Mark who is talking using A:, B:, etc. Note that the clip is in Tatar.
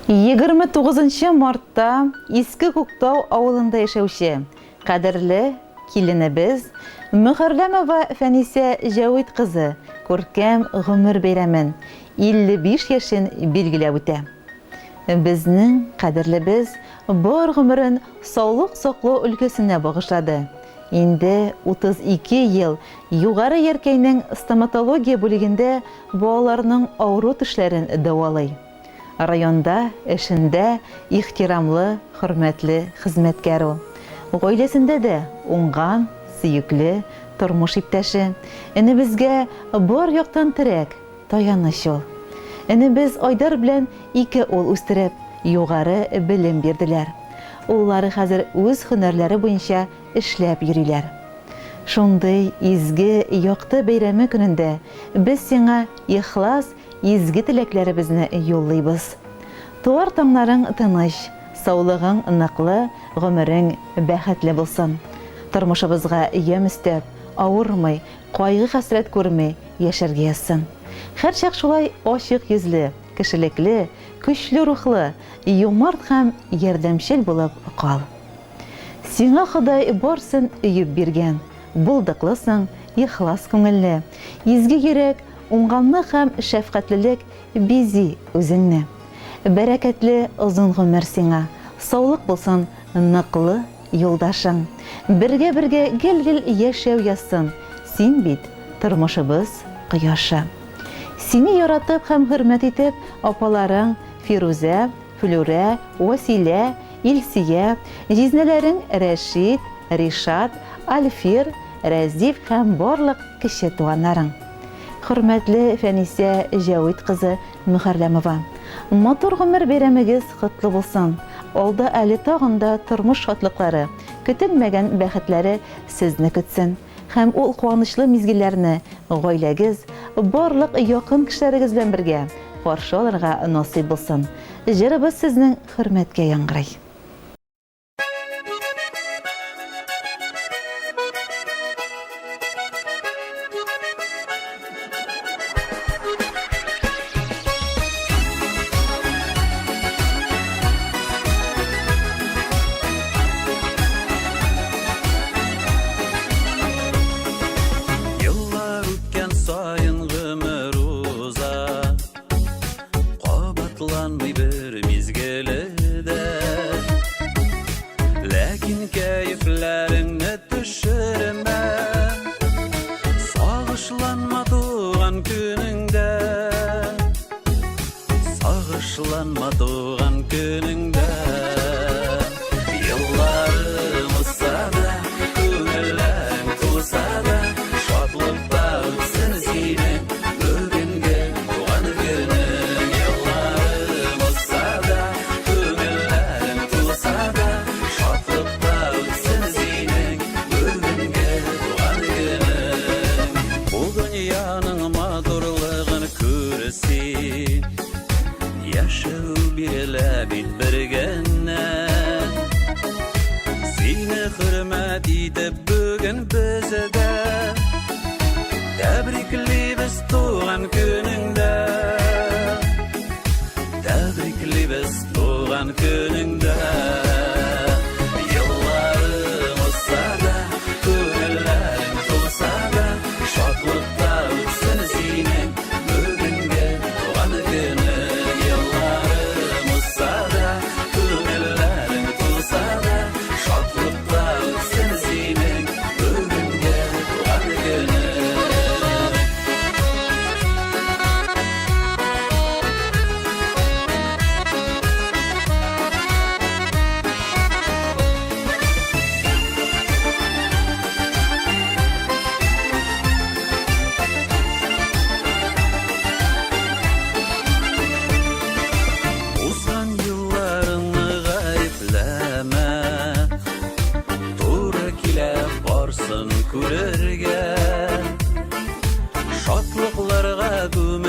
A: 29 мартта Иске Күктау авылында яшәүче кадерле киленебез Мөхәрләмова Фәнисә Җәвит кызы күркәм гомер бәйрәмен, 55 яшен билгеләп үтә. Безнең кадерлебез бар гомерен саулык саклау өлкәсенә багышлады. Инде 32 ел Югары Яркәйнең стоматология бүлегендә балаларның авыру тешләрен дәвалый. Районда, эшендә ихтирамлы, хөрмәтле хезмәткәр ул. Гаиләсендә дә уңган, сөекле тормыш иптәше. Энебезгә бар яктан терәк, таяныч ул. Энебез Айдар белән ике ул үстереп, югары белем бирделәр. Уллары хәзер үз һөнәрләре буенча эшләп йөриләр. Шундый изге, якты бәйрәме көнендә без сиңа ихлас Изге теләкләребезне юллыйбыз. Туар таңнарың тыныч, саулыгың ныклы, гомерең бәхетле булсын. Тормышыбызга ямь өстәп, авырмый, кайгы-хәсрәт күрми яшәргә язсын. Һәрчак шулай ачык йөзле, кешелекле, көчле рухлы, юмарт һәм ярдәмчел булып кал. Сиңа Ходай барсын өеп биргән. Булдыклысың, ихлас күңелле. Изге йөрәк, уңганлык һәм шәфкатьлелек бизи үзеңне. Бәрәкәтле озын гомер сиңа, саулык булсын ныклы юлдашың. Бергә-бергә гел-гел яшәү язсын, син бит, тормышыбыз кояшы. Сине яратып һәм хөрмәт итеп, апаларың Фирүзә, Флүрә, Вәсилә, Илсөя, җизнәләрең Рәшит, Ришат, Альфир, Рәзиф һәм барлык кече туганнарың. Хөрмәтле Фәнисә Җәвит кызы Мөхәрләмова! Матур гомер бәйрәмегез котлы булсын! Алда әле тагын да тормыш шатлыклары, көтелмәгән бәхетләре сезне көтсен һәм ул куанычлы мизгелләрне гаиләгез, барлык якын кешеләрегез белән бергә каршы алырга насыйп булсын! Җырыбыз сезнең хөрмәткә яңгырый.
B: Еллар үткән саен гомер уза. Кабатланмый бер мизгеле дә. Ләкин кәефләреңне төшермә. Сагышланма туган көнеңдә. Сагышланма туган көнеңдә. Елларың узса да, күңелләрең тулса да, шатлыкта үтсен синең бүгенге туган көнең. Елларың узса да, күңелләрең тулса да, шатлыкта үтсен синең бүгенге туган көнең. Бу дөньяның матурлыгын күр син. Яшәү бирелә бит бер генә. Сине хөрмәт итеп бүген без дә Тәбриклибез туган көнеңдә. Тәбриклибез туган көнеңдә. Елларың узса да, күңелләрең тулса да, шатлыкта үтсен синең бүгенге туган көнең. Елларың узса да, күңелләрең тулса да, шатлыкта үтсен синең бүгенге туган көнең. Узган елларыңны гаепләмә, Туры килә барсын күрергә. Шатлыкларга күмеп.